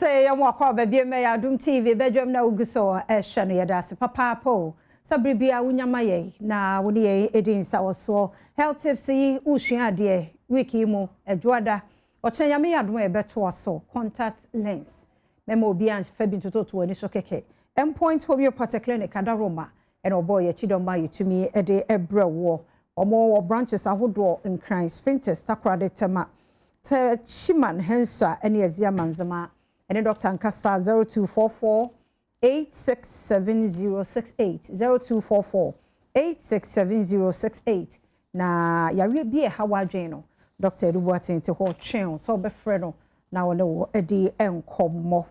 Ase yɛn wakɔ baabi mɛ yɛ Adom TV bɛdwam na wogu so ɛhwɛ no. Yɛda ase papaapa o, sɛ bere bia wonyama yɛn na wo ne yɛn ɛdi nsa wɔ soɔ. Health tips yi, wosua adeɛ week yi mu. Adwoada ɔkyɛn, Nyame yɛ adom a, yɛbɛtoa so. Contact lens, mɛma obi amfa bi ntototo w'ani so kɛkɛ. Endpoint Homeopathic Clinic adaroma ɛna ɔbɔ yɛ akyi dɔm a yɛtumi de ɛbrɛ wɔ. Ɔmo wɔ branches ahodoɔ: Nkran, Spintex, Takoradi, Tema, Chiman, Hensa ɛne Aziama Nzema. Ɛne Dr. Nkasa 0244 867068, 0244 867068. Na yareɛ bi a ɛha w'adwene no, Dr. Edu Boateng te hɔ twɛn sɛ ɔbɛfrɛ no na ɔne wo adi nkɔmmɔ.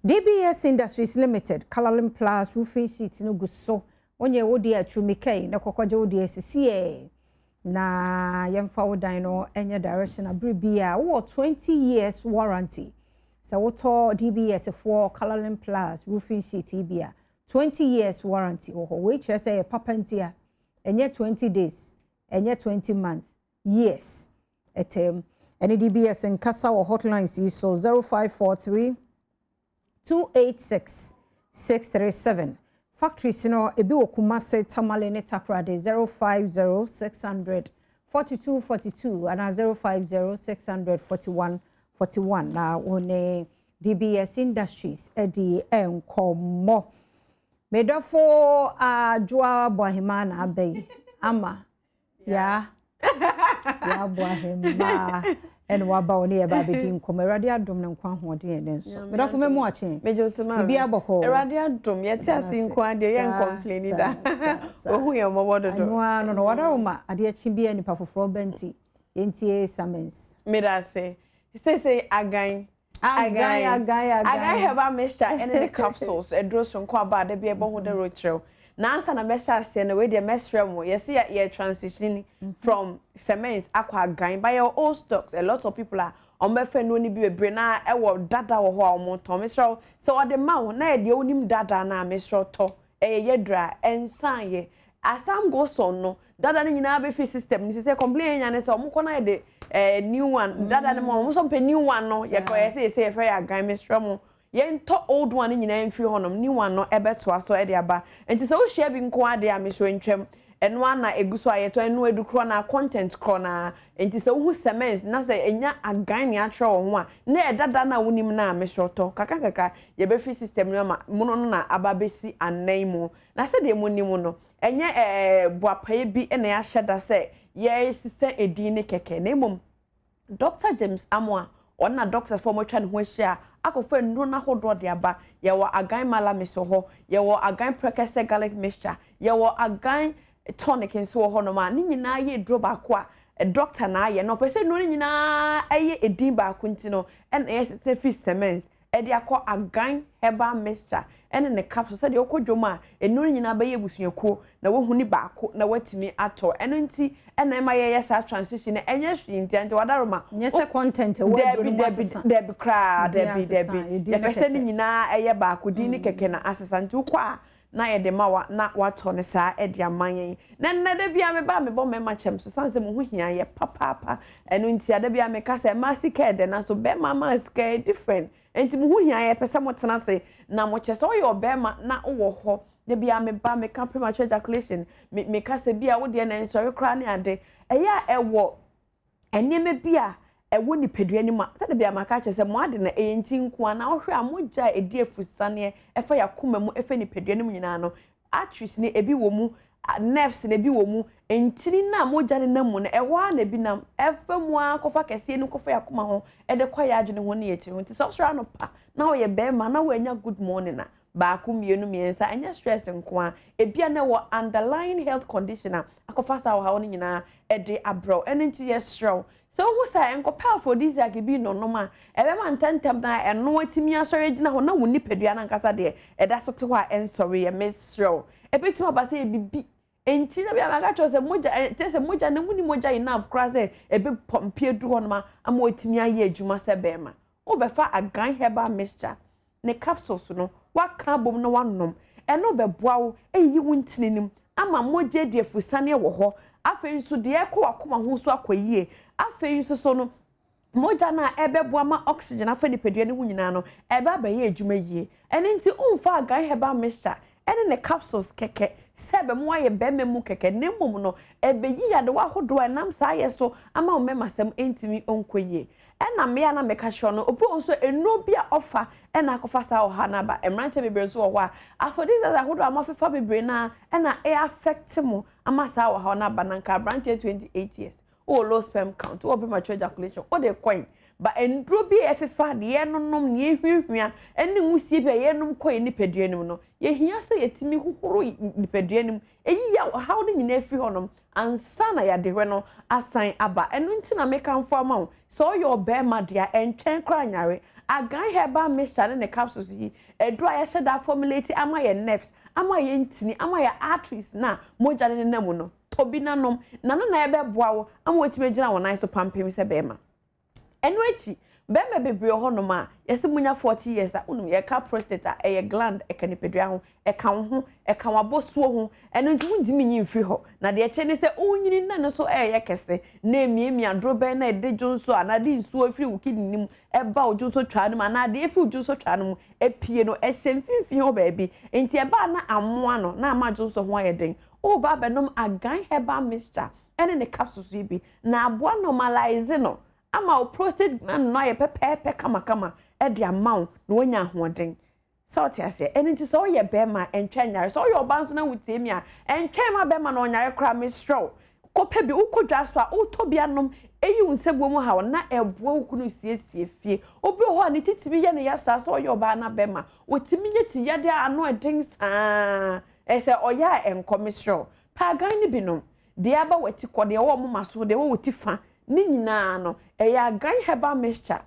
DBS Industries Limited, Colourlin Plus roofing sheet no gu so. Wonyɛ wo deɛ atumi kɛi na kɔkɔgye wo deɛ sisiɛ na yɛmfa wo dan no ɛnyɛ direction. Abere bi a wowɔ 20 years warranty. Sɛ wotɔ DBS foɔ Colourlin Plus roofing sheet yi bi a, 20 years warranty wɔ hɔ. Wei kyerɛ sɛ yɛ papa nti a ɛnyɛ 20 days, ɛnyɛ 20 months, years ɛtɛm. Ɛne DBS nkasa wɔ hotlines yi so: 0543 286 637. Factories no ebi wɔ Kumase, Tamale ne Takoradi: 050 600 42 42 ana 050 600 41 41. Na wɔne DBS Industries ɛdi nkɔmmɔ. Medɔfo Adwoa Boahema na abɛyi ama yaa yaa Boahema ɛna waba wɔne yɛ ba abɛdi nkɔmmɔ. Awurade adom ne nkwa, ahoɔden yɛn nso. Medɔfo, mɛmu akye. Megye wo so, ma. Biribi abɔkɔ? Awurade adom, yɛte ase nko adeɛ, yɛn complain da. Ohu yɛn mmɔbɔ dodo. Ɛno ara no wadaroma adeɛ kyi bi a nipa foforɔ bɛnti yɛntie summons. Meda ase. Seesei Agan Agan, Agan, Agan. Agan herbal mixture ɛne ne capsules ɛduro so nko aba ade bi ɛbɔ ho de rokyerɛw. Na ansa na mɛhyɛ aseɛ no, wei deɛ mɛsrɛ mo, yɛsi yɛ transition from cement akɔ Agan, but yɛ old stocks. A lot of people a ɔmo bɛfɛ no ni bi bebree na ɛwɔ dada wɔ hɔ a ɔmo tɔn. Mesrɛ wo, sɛ ɔde ma wo na yɛ deɛ onim dada na mesrɛ wo, tɔ. Ɛyɛ yɛdura ɛnsan yɛ. As time goes on no, dada no nyinaa bɛfi system ni. Sɛ complain nya ne sɛ ɔmo kɔ na yɛ de new one dada no mu, ɔmo nso mpɛ new one no. Yɛkɔ yɛ sɛ yɛsɛ yɛfrɛ yɛ Agan. Mesrɛ mo, yɛntɔ old one no nyinaa mfiri hɔnom, new one no ɛbɛtoa so ɛde aba. Nti sɛ wohyia bi nko adeɛ a, mesrɛ ntwam. Ɛno ana egu so a yɛtɔ ɛno edu korɔ na content korɔ na. Nti sɛ wohu cement na sɛ enya Agan ne atwerɛ wɔ ho a, na ɛdada na wonim na, mesrɛ tɔ kakra kakra. Yɛbɛfiri system no ama mono no na aba bɛsi anan mu. Na sɛdeɛ mo nim no, ɛnyɛ boapae bi ɛna yɛahyɛ da sɛ yɛsesa edin ne kɛkɛ, na mmom Dr James Amoa, ɔno na doctors fo ɔmo atwa ne ho ahyia akɔfo nnuro n'ahodoɔ de aba. Yɛwɔ Agan Malamis wɔ hɔ, yɛwɔ Agan Prekɛsɛ garlic mixture, yɛwɔ Agan tonic nso wɔ hɔnom a ne nyinaa yɛ duro baako a doctor na ayɛ na ɔpɛ sɛ nnuro no nyinaa ɛyɛ edin baako. Nti no ɛna yɛsesa fi cement ɛde akɔ Agan herbal mixture ɛne ne capsule, sɛdeɛ ɔkɔ dwom a nnuro no nyinaa bɛyɛ abusuakuo na wohu ne baako na watumi atɔ. Ɛno nti ɛna ɛma yɛyɛ saa transition no. Ɛnyɛ hwee nti nti wadaroma. Nyɛ sɛ content ɛwɔ aduro no Dabi. mu Dabi. asesa. Dabi koraa. Biribiara Dabi. asesa, Dabi. edin ne Yɛpɛ sɛ ne kɛkɛ. nyinaa ɛyɛ baako, din ne kɛkɛ na asesa. Nti wokɔ a na yɛde ma wa na watɔ ne saa ɛde ama yɛn. Na nnɛ da bia meba a, mebɔ mmarima kyɛm so san sɛ mo ho hia yɛ papaapa. Ɛno nti ada bia meka sɛ mmaa sika ɛdɛ na so bɛrima maa sika yɛ different. Nti mo ho hia yɛ, pɛ sɛ motena ase na mokyɛ sɛ ɔyɛ ɔbɛrima na wowɔ hɔ. Da bia meba meka premature ejaculation, me meka sɛ bia wodeɛ na nsɔre koraa ne ade ɛyɛ a ɛwɔ nneɛma bi a ɛwɔ nipadua no mu a, sɛde bia maka kyerɛ sɛ mo ade na ɛyɛ nti nko a na wohwɛ a mogya a ɛdi afusaneɛ ɛfa yɛ akoma mu, ɛfa nipadua no mu nyinaa no, arteries ne ebi wɔ mu, nerves na ebi wɔ mu, ntini na mogya no nam mu no, ɛhɔ ara na ebi nam ɛfa mu ara kɔfa kɛseɛ no kɔfa yɛ akoma ho, ɛde kɔ yɛ adwene ho ne yɛ tiri ho. Nti sɛ ɔsɔre anɔpa na ɔyɛ bɛrima na wɔanya good morning a, baako, mmienu, mmiɛnsa, ɛnyɛ stress nko a, ebia na ɛwɔ underlying health condition a akɔfa saa ɔhaw no nyinaa ɛde abrɛw. Ɛno nti yɛsrɛw sɛ wohu sɛ nkɔpɛ aphrodisiac bi nɔnom a ɛbɛma ntɛntɛm na ɛno atumi asɔre agyina hɔ na wo nipadua no ankasa deɛ ɛda so te hɔ a ɛnsɔre yɛ. Mesrɛw, ɛbɛtumi aba sɛ yɛ bibi nti na bia maka kyerɛ sɛ mogya ɛ kyerɛ sɛ mogya no mu ni mogya enough koraa sɛ ɛbɛ pump aduru hɔ nom ama watumi ayɛ adwuma sɛ bɛrima. Wobɛfa Agan herbal mixture ne capsules no, waka abom na wanom. Ɛno bɛboa wo ɛyiyi wo ntini nim ama mogya adi afusaneɛ wɔ hɔ. Afei nso deɛ ɛkɔ wakoma ho nso akɔ yie. Afei nso so no Mogya no a ɛbɛboa ma oxygen afa nipadua no ho nyinaa no, ɛba abɛyɛ adwuma yie. Ɛno nti womfa Agan Herbal Mixture ɛne ne capsules kɛkɛ sɛ ɛbɛma woayɛ barima mu kɛkɛ, na mmom no, ɛbɛyi yadewa ahodoɔ a ɛnam saa yɛ so ama wo mmarimasɛm ntumi nkɔ yie. Ɛna mmea a na meka kyerɛ wo no, obi wɔ hɔ nso nnuro bi a ɔfa ɛna akɔfa saa ɔhaw no aba. Mmeranteɛ bebree nso wɔ hɔ a, aphrodisiacs ahodoɔ a moafefa bebree no ara ɛna ɛ affect mo ama saa ɔhaw no aba. Na nka aberanteɛ 28 years, wowɔ low sperm count, wowɔ premature ejaculation, wode kɔe. Ba nnuro bi a yɛfefa, deɛ yɛnonom, deɛ yɛhwiahwia, ɛne nwusie bi a yɛnom kɔ yɛn nipadua no mu no, yɛhia sɛ yɛtumi hohoro nipadua no mu, ɛyi yɛ ɔhaw no nyinaa firi hɔnom ansa na yɛadehwɛ no asan aba. Ɛno nti na mekamfo ama wo sɛ ɔyɛ ɔbarima deɛ a, ɛntwɛn koraa nyare. Agan Herbal Mixture ne ne capsules yi, ɛduro a yɛhyɛ da formulate ama yɛn nerves, ama yɛn ntini, ama yɛn arteries na mogya no nenam mu no, tɔ bi nanom na no na ɛbɛboa wo ama woatumi agyina wo nan so pampem sɛ bɛrima. Ɛno akyi, bɛrima bebree wɔ hɔnom a yɛsɛ munya 40 years a, wonim yɛka prostate a, ɛyɛ gland, ɛka nipadua ho, ɛka wo ho, ɛka w'abɔsuo ho. Ɛno nti wontumi nyi mfiri hɔ. Na deɛ ɛkyɛ ne sɛ wonyini na no so ɛyɛ kɛse na emiamia dorobɛn na ɛde dwonso anaa de nsuo afiri wo kidney mu ɛba wo dwonso twaa no mu anaa deɛ ɛfiri wo dwonso twaa no mu epie no, ɛhyɛ mfimfini hɔ baabi. Nti ɛbaa na amoa no na ama dwonso ho ayɛ den. Woba abɛnom Agan Herbal Mixture ɛne ne capsules yi bi na aboa normalise no ama wo prostate gland no ayɛ pɛpɛɛpɛ kamakama ɛde ama wo na woanya ahoɔden. Sɛ ɔte aseɛ, ɛno nti sɛ woyɛ bɛrima a, ɛntwɛn nyare. Sɛ woyɛ ɔbaa nso na wotie mi a, ɛntwɛn ma bɛrima na ɔnyare koraa, mesrɛ wo. Kɔpɛ bi, wokɔ dwa so a, wotɔ bi anom, ɛyi wo nsabuo mu haw na ɛboa wo kunu siesie fie. Obi wɔ hɔ a ne titimi yɛ ne ya saa, sɛ ɔyɛ ɔbaa na bɛrima, otimi nye ti yadeɛ a ano ɛden saa. Ɛsɛ ɔyɛ a ɛnkɔ, mesrɛ wo. Pɛ agan no bi nom. Deɛ aba w'ati kɔ, deɛ ɛwɔ moma so, deɛ ɛwɔ wo ti fa, ne nyinaa no, ɛyɛ Agan Herbal Mixture.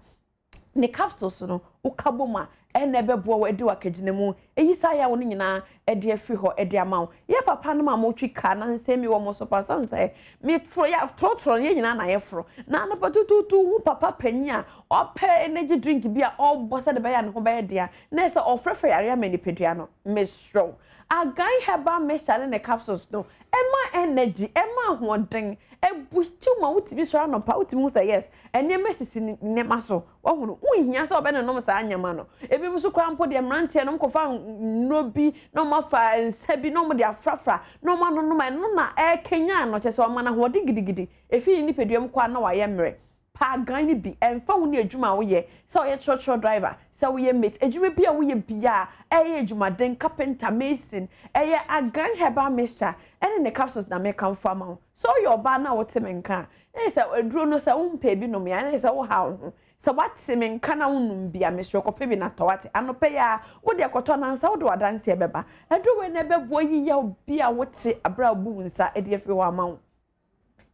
Ne capsules no, woka bom a, ɛna ɛbɛboa wo adi w'akagyina mu. Ɛyi saa yawo no nyinaa ɛde afiri hɔ ɛde ama wo. Yɛ papa no ma motwi kaa na nsɛm mi wɔ mo so pa sane sɛ metoro yɛ torɔtorɔ no yɛn nyinaa na yɛforo. Na anɔpa tutuutu hu papa panyin a ɔpɛ energy drink bi a ɔrebɔ sɛde bɛyɛ a ne ho bɛyɛ dea na ɛsɛ ɔfrɛfrɛ yareɛ ama nipadua no. Mesrɛ wo. Agan Herbal Mixture ne ne capsules no, ɛma energy, ɛma ahoɔden, ɛboost ma wotumi sɔre anɔpa, wotumi hu sɛ yes, nneɛma sisi nneɛma so. Wahunu, wonhia sɛ ɔbɛnonom saa nneɛma no. Ebi nso koraa mpo deɛ mmeranteɛ no nkɔfa nnuro bi na ɔmo afa nsa bi na ɔmo de afrafra na ɔmo anonom a, ɛno na ɛrekanyan no, kyerɛ sɛ ɔma no ahoɔden gidigidi. Efi ne nipadua mu kɔ a na wayɛ mmerɛ. Pa agan no bi, ɛmfa wo ne adwuma a woyɛ, sɛ woyɛ trɔtrɔ driver, sɛ woyɛ mate, adwuma bi a woyɛ bia, ɛyɛ adwumaden, carpenter, mason, ɛyɛ Agan Herbal Mixture ɛne ne capsules na mekamfo ama wo. Sɛ woyɛ ɔbaa na wote me nka a, ɛne sɛ aduro no sɛ wompɛ bi nom ya, ɛne sɛ woha wo ho. Sɛ woate me nka na wonom bi a, mesrɛ kɔpɛ bi na tɔ wate. Anɔpɛ yi a, wode akɔtɔ nansa wode w'adanseɛ bɛba. Aduro wei na ɛbɛboa yi yaw bi a wote aberɛ a wobu wo nsa de afiri hɔ ama wo.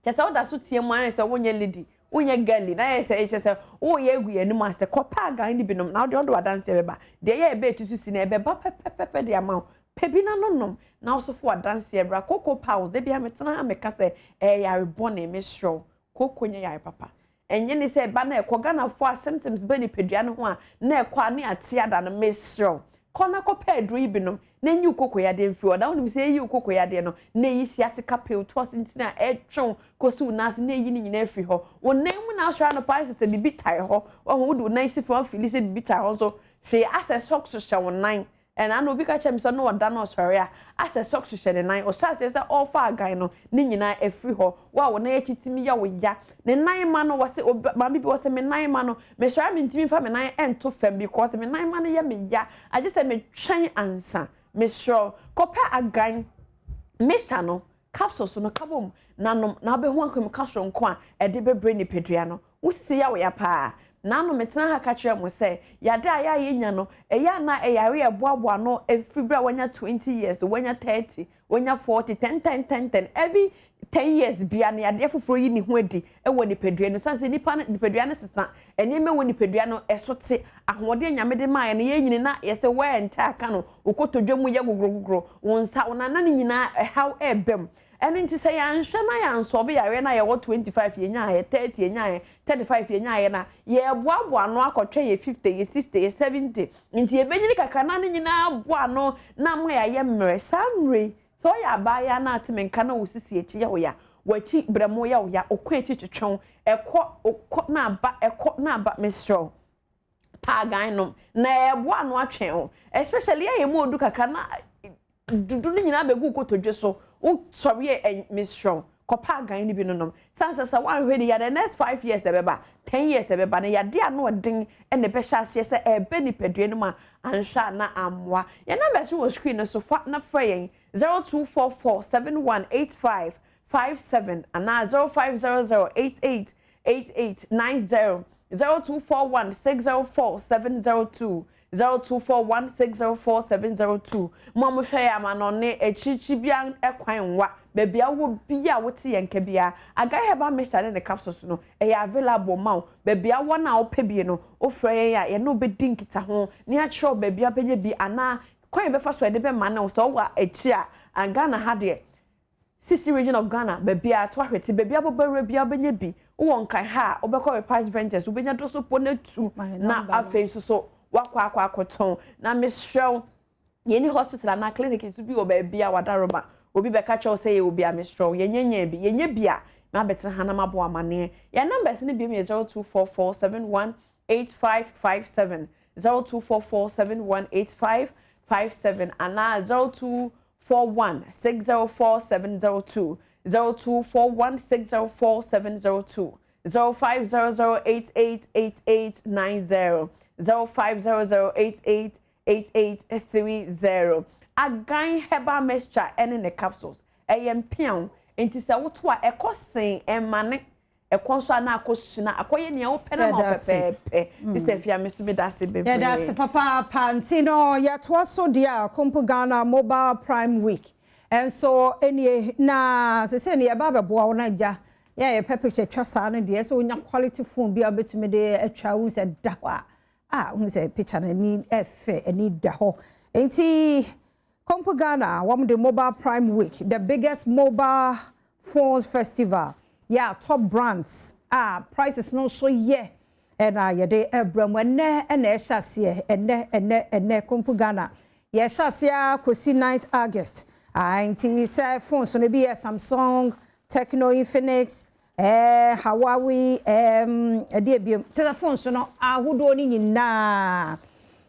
Kyɛ sɛ woda so tie mu ayɛ sɛ wonyɛ lady, wonyɛ girly, na ayɛ sɛ kyɛ sɛ woyɛ agu yɛn anim ase. Kɔpɛ agan no bi nom na wode ɔde w'adanseɛ bɛba. Deɛ ɛyɛ ɛbɛ etutu si na ɛbɛba pɛpɛpɛpɛ de ama wo. Pɛ bi na no nom na wo so fo w'adanseɛ bra. Cocoa Piles, da biara metena ha meka sɛ ɛyɛ yare bɔne, mesrɛ wo. Cocoa nyɛ yare papa. Ɛnyɛ ne sɛ ɛba na ɛkɔ Ghanafoɔ a symptoms bɛ nipadua no ho a na ɛkɔ a ne ate ada no, mesrɛ wo. Kɔ na kɔpɛ aduro yi bi nom na enyi wo koko yadeɛ mfiri hɔ. Na wonim sɛ eyi wo koko yadeɛ no na eyi sciatica pain, to ase ntini a ɛtwe wo kɔsi wo nan ase na eyi ne nyinaa afiri hɔ. Wo nan mu na asɔre anɔpa ayɛ sɛ biribi tae hɔ. Wahu wode wo nan si fam afili sɛ biribi tae hɔ nso hwee asɛ socks hyɛ wo nan. Ɛna na obi ka kyerɛ me sɛ na ɔda na ɔsɔre a asɛ socks hyɛ ne nan. Ɔhyɛ aseɛ sɛ ɔrefa agan no ne nyinaa afiri hɔ. Wo a wo nan akyi tumi yɛ wo ya. Ne nan ma no wɔse maame bi wɔse me nan ma no mesɔre a mentumi mfa me nan nto fam because me nan ma no yɛ me ya. Agye sɛ metwɛn ansa. Mesrɛ wo, kɔpɛ agan mixture no, capsules no ka bom na nom na wobɛhu ahomka soronko a ɛde bɛbrɛ nipadua no. Wo sisi yɛ wo ya paa. Naano metena ha ka kyerɛ mo sɛ yade a yɛ a yɛnya no, ɛyɛ a na ɛyare a ɛboaboa ano ɛfiri berɛ a wanya 20 years, wanya 30, wanya 40, 10 10 10 10. Every 10 years bia na yadeɛ foforɔ yi ne ho adi ɛwɔ nipadua no. Sane sɛ nipa no nipadua no sesa, nneɛma wɔ nipadua no ɛso te, ahoɔden Nyame de maa yɛ no yɛn nyini na yɛsɛ wear and tear ka no, wo kotodwe mu yɛ gogrogogro, wo nsa, wo nana no nyinaa ɛhaw ɛɛba mu. Ɛno nti sɛ yɛanhwɛ na yɛansɔbe yareɛ no a yɛwɔ 25 yɛnyaayɛ, 30 yɛnyaayɛ, 35 yɛnyaayɛ na yɛboaboa ano akɔtwɛn yɛ 50, yɛ 60, yɛ 70. Nti yɛbɛnyini kakra na ne nyinaa boa ano na ama yɛayɛ mmerɛ. Saa mmerɛ yi, sɛ ɔyɛ abaayewa na ate me nka na wo sisi akyi yɛ wo ya, W'akyi brɛmo yɛ wo ya, okɔ akyi twetwe, ɛkɔ okɔ na aba, ɛkɔ na aba, mesrɛ wo. Paagan nom na ɛboa no atwɛn wo, especially yɛ mu odu kakra na dudu no nyinaa bɛgu kotodwe so. Wosɔre ɛ, mesrɛ wo, kɔ paagan no bi no nom. Sansa sɛ woanhwɛ ne yɛ, the next 5 years ɛbɛba, 10 years ɛbɛba no, yɛade ano ɔden ɛna ɛbɛhyɛ aseɛ sɛ ɛbɛ nipadua no mu a anhwɛ a na ammoa. Yɛn numbers wɔ screen no so, fa na frɛ yɛn: 0244 7185 57 anaa 0500 888890, 0241 604 702, 0241 604 702. Mo a mohwɛ yɛ ama no ne akyirikyiri bia ɛkwan nwa, baabi a wɔ bia a wote yɛn nka bia, Agai Herbal Mixture ne ne capsules no ɛyɛ available ma wo. Baabi a wɔ na wopɛ bi no, wofrɛ yɛn a, yɛne wobɛdi nkita ho ne akyerɛw baabi a bɛnya bi anaa kwan yɛbɛfa so yɛde bɛma no. Sɛ wowɔ akyi a, Ghana ha deɛ, sisi region of Ghana, baabi a to ahwete, baabi a bɔbɔwura bi a wobɛnya bi. Wowɔ Nkran ha a, wobɛkɔ Repass Ventures, wobɛnya do so po no tu na afei nso so wakɔ akɔtɔn. Na mesrɛ wo, yɛni hospital anaa clinic nso bi wɔ baabi a wadaroma obi bɛka kyerɛw sɛ yɛ obi a, mesrɛ wo, yɛnyɛ nyɛ bi, yɛnyɛ bi a na abɛtena ha na mabɔ amanneɛ. Yɛn numbers no bi yɛ 0244 7185 57, 0244 7185 57 anaa 0241 604 702, 0241 604 702, 0500 888890, 0500 888830. Agan Herbal Mixture ɛne ne capsules ɛyɛ mpiaw, nti sɛ woto a, ɛkɔ sen ɛma ne ɛkɔ nso a na akɔ hyina akɔyɛ nea wopɛ na ma wo pɛpɛɛpɛ. Sister Fia, me so meda ase bebree. Yɛda ase papaapa. Nti no yɛtoa so deɛ a, Kompo Ghana Mobile Prime Week ɛnso ɛnie, na sɛsɛ ne yɛba bɛboa wo na gya yɛ yɛpɛ picture twa saa no deɛ, sɛ wonya quality phone bi a wobɛtumi de atwa wo sɛ da hɔ a wohu sɛ picture no ani ɛfɛ, ani da hɔ. Nti Kompo Ghana wɔn de Mobile Prime Week, the biggest mobile phones festival, yɛ top brands a prices no nso yɛ, ɛna yɛde ɛbrɛ mu ɛnɛ. Ɛna ɛhyɛ aseɛ ɛnɛ ɛnɛ ɛnɛ. Kompo Ghana yɛhyɛ aseɛ kɔsi 9th August. Nti sɛ phones no bi yɛ Samsung, Tecno, Infinix, Huawei, ɛdeɛ ebiem kyerɛ sɛ phones no ahodoɔ no nyinaa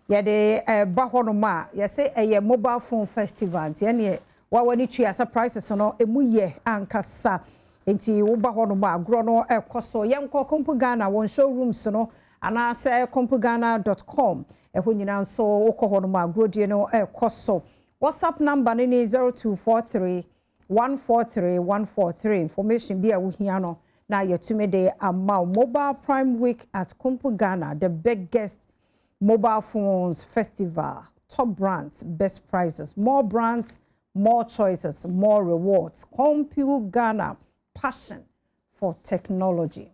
yɛde ɛba hɔnom a yɛsɛ ɛyɛ mobile phone festival. Nti ɛneɛ wawa ne tua sɛ prices no emu yɛ ankasa. Nti woba hɔnom a, agorɔ no ɛkɔ so. Yɛnkɔ Kompo Ghana wɔn showrooms no anaasɛ kompoghana.com, ɛhɔ nyinaa nso wokɔ hɔnom a, agorɔdie no ɛkɔ so. WhatsApp number no ne 0243 143 143. Information bi a wohia no na yɛtumi de ama wo. Mobile Prime Week at Kompo Ghana, the biggest mobile phones festival, top brands, best prices, more brands, more choices, more rewards. Compu Ghana, passion for technology.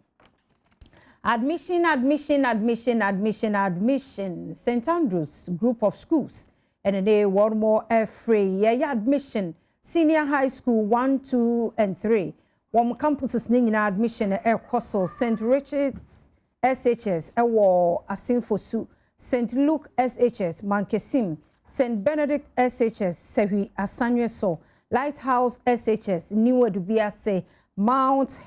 Admission, admission, admission, admission, admission. St. Andrews Group of Schools ɛne ne one more free yɛyɛ admission, senior high school 1, 2 and 3. Wɔn campuses ne nyinaa admission ɛrekɔ so: St. Richard's SHS ɛwɔ Asinfosu, St. Luke SHS Mankesim, St. Benedict SHS Sehwi Asanweso, Lighthouse SHS New Adubiase, Mount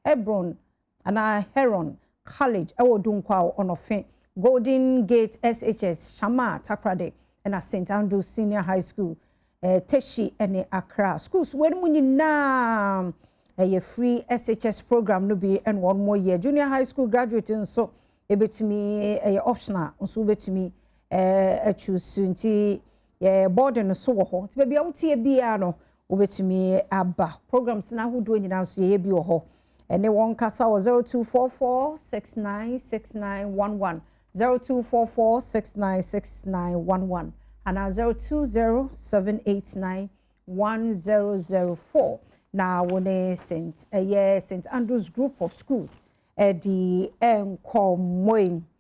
Hebron anaa Heron College ɛwɔ Dunkwa Ɔnɔfe, Golden Gate SHS Shama Takoradi, ɛna St. Andrews Senior High School Teshi ɛne Accra. Schools wɔn mu nyinaa ɛyɛ free SHS program no bi ɛna wɔn mo yɛ. Junior high school graduate nso ebetumi, ɛyɛ optional nso wobɛtumi ɛɛ so. Nti yɛ boarding no so wɔ hɔ, nti baabi a wotie biara no wobɛtumi aba. Programs n'ahodoɔ nyinaa nso yɛyɛ bi wɔ hɔ. Ɛne wɔn kasa wɔ 0244 696911, 0244 696911 anaa 0207891004 na wɔne St ɛyɛ St Andrews Group of Schools ɛdi nkɔmmɔ yi.